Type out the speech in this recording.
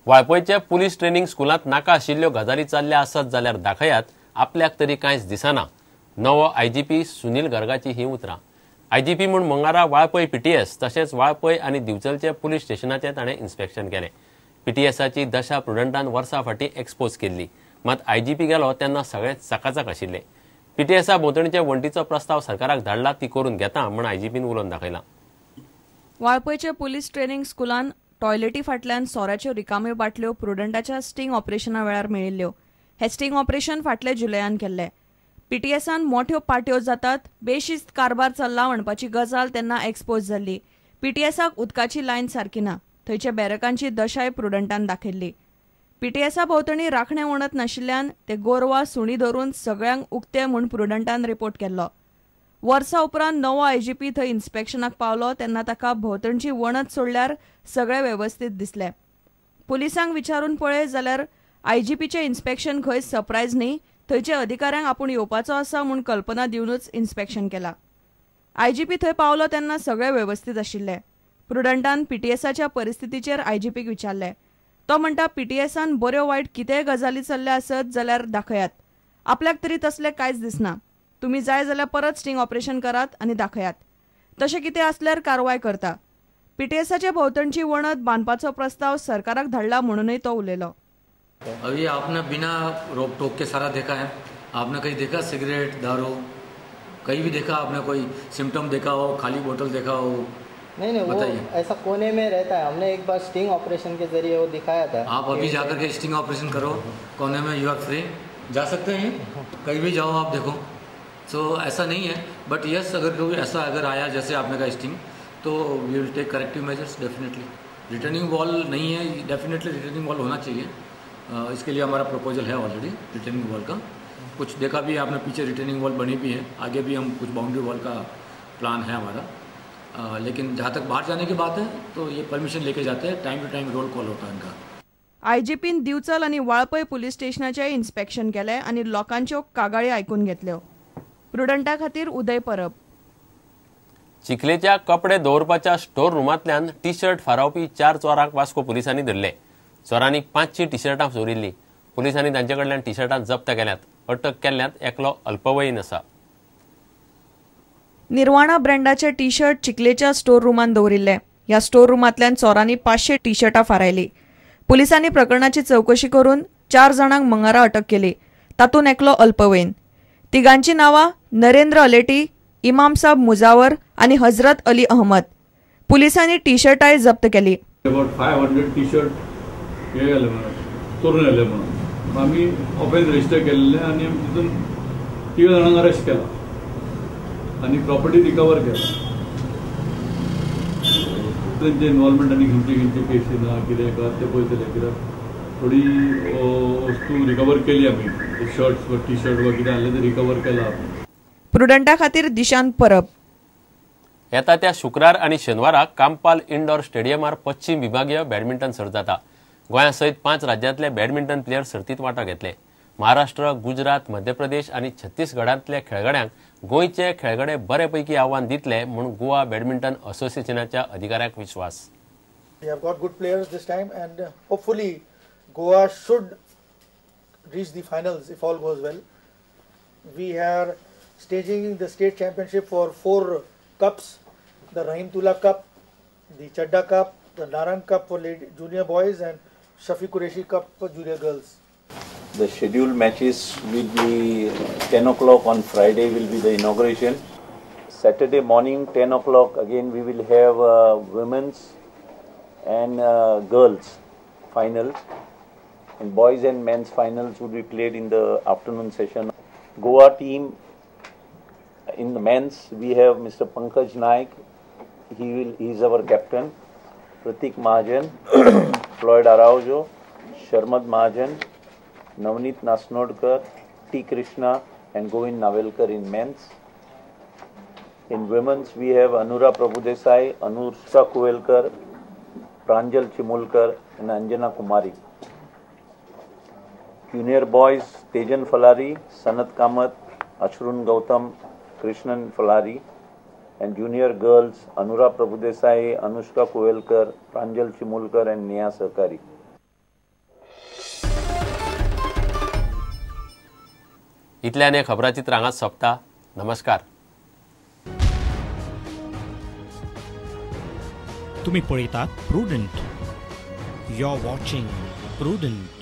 वाळपयच्या police training स्कुलांत नाका आशिल्ल्यो गजाली चल्ल्या आसत जाल्यार दाखयात, आपल्याक तरी कांयच दिसना. नवो आयजीपी सुनील गर्गाची ही उतरां. आयजीपी म्हूण मंगळारा वाळपय पीटीएस तशेंच वाळपय आनी दिवचलचे पुलीस स्टेशनाचें ताणें इन्स्पेक्शन केलें. पीटीएसाची दशा प्रुडंटान वर्सां फाटीं एक्सपोज केल्ली, मात आयजीपी गेलो तेन्ना सगळें चकाचक आशिल्लें. पीटीएसा भोंवतणचे वण्टीचो प्रस्ताव सरकाराक धाडला, ती करून घेता म्हूण आयजीपीन उलोवन दाखयलां. वाळपयचे पुलीस ट्रेनिंग स्कुलान टॉयलेटी फाटल्यान सोऱ्याच्यो रिकाम्यो बाटल्यो प्रुडंटाच्या स्टिंग ऑपरेशना वेळार मेळिल्ल्यो. हें स्टिंग ऑपरेशन फाटले जुलयान केल्लें. पीटीएसान मोठ्यो पाट्यो जातात, बेशिस्त कारभार चल्ला म्हणपाची गजाल तेन्ना एक्सपोज जाल्ली. पीटीएसाक उदकाची लायन सारकी ना, थंयच्या बॅरकांची दशाय प्रुडंटान दाखयल्ली. पीटीएसा भोंवतणी राखणे वणत नाशिल्ल्यान ते गोरवां सुणी धरून सगळ्यांक उक्ते म्हूण प्रुडंटान रिपोर्ट केल्लो. वर्सा उपरांत नवो आयजीपी थंय इन्स्पेक्शनाक पावलो तेन्ना ताका भोंवतणची वणत सोडल्यार सगळें वेवस्थीत दिसलें. पुलिसांक विचारून पळय जाल्यार आयजीपीचें इन्स्पेक्शन खंय सरप्रायज न्ही, थंयचे अधिकाऱ्यांक आपूण येवपाचो आसा म्हूण कल्पना दिवनूच इन्स्पेक्शन केला. आयजीपी थंय पावलो तेन्ना सगळें वेवस्थीत आशिल्लें. प्रुडंटान पीटीएसाच्या परिस्थितीचेर आयजीपीक विचारलें. तो म्हणटा, पीटीएसान बऱ्यो वायट कितेंय गजाली चल्ल्या आसत जाल्यार दाखयात, आपल्याक तरी तसलें कांयच दिसना. तुमी जाय जाल्यार परत स्टिंग ऑपरेशन करात आनी दाखयात, तशें कितें आसल्यार कारवाय करता. पीटीएसाच्या भोंवतणची वणत बांदपाचो प्रस्ताव सरकाराक धाडला म्हणूनय तो उलयलो. अभी आपने बिना रोक टोक के सारा देखा है. आपने कहीं देखा सिगरेट, दारू, कहीं भी देखा आपने? कोई सिम्टम देखा हो, खाली बोतल देखा हो? नहीं नहीं, वो ऐसा कोने में रहता है. हमने एक बार स्टिंग ऑपरेशन के जरिए वो दिखाया था. आप अभी जाकर के स्टिंग ऑपरेशन करो कोने में, you are free, जा सकते हैं, कहीं भी जाओ आप देखो. सो ऐसा नहीं है, बट यस अगर कोई ऐसा अगर आया जैसे आपने कहा स्टिंग, तो we will take corrective measures definitely. Returning wall नहीं है, डेफिनेटली रिटर्निंग वॉल होना चाहिए. इसके लिए हमारा प्रपोजल है ऑलरेडी रिटर्निंग वॉल का. कुछ देखा भी आपने, पीछे रिटर्निंग वॉल बनी भी है, आगे भी हम कुछ बाउंड्री वॉल का प्लान है हमारा. लेकिन जहाँ तक बाहर जाने की बात है तो ये परमिशन लेके जाते हैं, time to time roll call होता है इनका. आयजीपीन दिवचल आनी वाळपय पुलीस स्टेशनाचें इन्स्पेक्शन केलें आनी लोकांच्यो कागाळी आयकून घेतल्यो. प्रुडंटा खातीर उदय परब. चिखलेच्या कपडे दवरपाच्या स्टोर रुमांतल्यान टी शर्ट फारावपी 4 चोरांक वास्को पुलिसांनी धरले. चोरांनी 500 टी शर्टां चोरिल्लीं. पुलिसांनी तांचे कडल्यान टी शर्टां जप्त केल्यात. अटक केल्ल्यांत एकलो अल्पवयीन आसा. निर्वाणा ब्रँडाचे टी शर्ट चिखलेच्या स्टोर रुमांत दवरिल्ले. ह्या स्टोर रुमांतल्यान चोरांनी 500 टी शर्टां फारायली. पुलिसांनी प्रकरणाची चवकशी करून 4 जाणांक मंगळारा अटक केली. तातूंत एकलो अल्पवयीन. तिगांची नांवां नरेंद्र अलेटी, इमाम साहब मुजावर आनी हजरत अली अहमद. पुलिसांनी टी शर्टांय जप्त केली. अबाउट 500 टी शर्ट हे जालें म्हणून चोरून आयले म्हणून आमी ऑफेन्स रजिस्टर केल्लें आनी तितून 3 जाणांक अरेस्ट केला आनी प्रॉपर्टी रिकवर केला. तेंचे इन्वॉल्वमेंट आनी खंयचे खंयचे केसी ना कितें का ते पळयतले, कित्याक थोडी वस्तू रिकवर केली आमी, शर्ट्स वा टी शर्ट वा कितें आहलें तें रिकवर केलां आमी. प्रुडंटा खातीर दिशांत परब. येता त्या शुक्रार आनी शेनवाराक कांपाल इंडोर स्टेडियमार पश्चिम विभागीय बॅडमिंटन सर्त जाता. गोंया सयत 5 राज्यांतले बॅडमिंटन प्लेयर सर्तीत वांटो घेतले. महाराष्ट्र, गुजरात, मध्य प्रदेश आनी छत्तीसगडांतल्या खेळगड्यांक गोंयचे खेळगडे बरे पैकी आव्हान दितले म्हूण गोवा बॅडमिंटन असोसिएशनाच्या अधिकाऱ्यांक विश्वास. We have got good players this time and hopefully Goa should reach the finals if all goes well. We are staging the state championship for 4 cups, the Rahimtullah Cup, the Chadda Cup, the Narang Cup for junior boys and Shafi Qureshi Cup for junior girls. The scheduled matches will be 10 o'clock on Friday will be the inauguration. Saturday morning 10 o'clock again we will have women's and girls finals, and boys and men's finals will be played in the afternoon session. Goa team in the men's we have Mr. Pankaj Naik, he is our captain, Pratik Mahajan, Floyd Araujo, Sharmad Mahajan, Navneet Nasnodkar, T. Krishna and Govind Navelkar in men's. In women's we have Anura Prabhudesai, Anushka Kuvelkar, Pranjal Chimulkar and Anjana Kumari. Junior boys Tejan Falari, Sanat Kamath, Ashrun Gautam, Krishnan Falari, and junior girls Anura Prabhudesai, Anushka Kuvelkar, Pranjal Chimulkar and Neha Sarkari. इतल्यान हें खबराचित्र हांगाच सोंपता. नमस्कार. तुम्ही पळयतात Prudent. You are watching Prudent.